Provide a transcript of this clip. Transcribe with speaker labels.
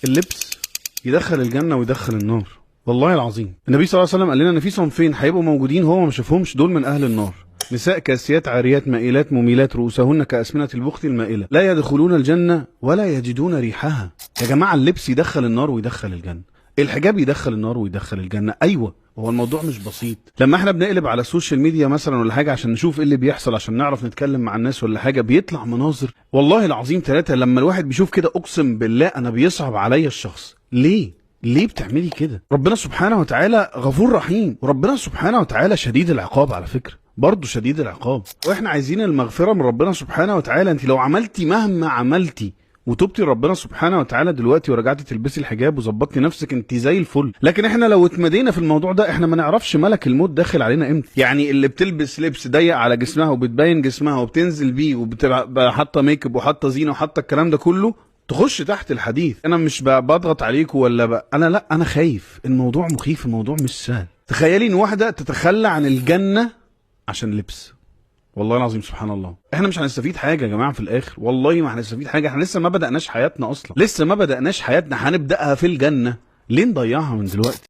Speaker 1: اللبس يدخل الجنة ويدخل النار، والله العظيم. النبي صلى الله عليه وسلم قال لنا ان في صنفين هيبقوا موجودين هو ما شافهمش، دول من اهل النار: نساء كاسيات عاريات مائلات مميلات رؤوسهن كأسنمة البخت المائلة، لا يدخلون الجنة ولا يجدون ريحها. يا جماعة اللبس يدخل النار ويدخل الجنة، الحجاب يدخل النار ويدخل الجنة. ايوه، هو الموضوع مش بسيط. لما احنا بنقلب على ال social media مثلا ولا حاجة عشان نشوف ايه اللي بيحصل، عشان نعرف نتكلم مع الناس ولا حاجه، بيطلع مناظر والله العظيم ثلاثه. لما الواحد بيشوف كده اقسم بالله انا بيصعب عليا الشخص. ليه؟ ليه بتعملي كده؟ ربنا سبحانه وتعالى غفور رحيم، وربنا سبحانه وتعالى شديد العقاب على فكرة، برضه شديد العقاب، واحنا عايزين المغفرة من ربنا سبحانه وتعالى. انت لو عملتي مهما عملتي وتوبتي لربنا سبحانه وتعالى دلوقتي ورجعتي تلبسي الحجاب وظبطتي نفسك، انت زي الفل. لكن احنا لو اتمدينا في الموضوع ده احنا ما نعرفش ملك الموت داخل علينا امتى. يعني اللي بتلبس لبس ضيق على جسمها وبتبين جسمها وبتنزل بيه وبتبقى حاطه make up وحاطه زينة وحاطه الكلام ده كله، تخش تحت الحديث. انا مش بضغط عليكم ولا انا لا، انا خايف. الموضوع مخيف، الموضوع مش سهل. تخيلي ان واحدة تتخلى عن الجنة عشان لبس، والله العظيم سبحان الله. احنا مش هنستفيد حاجة يا جماعة في الاخر، والله ما هنستفيد حاجه. احنا لسه ما بدأناش حياتنا اصلا، لسه ما بدأناش حياتنا، هنبدأها في الجنه، ليه نضيعها من دلوقتي؟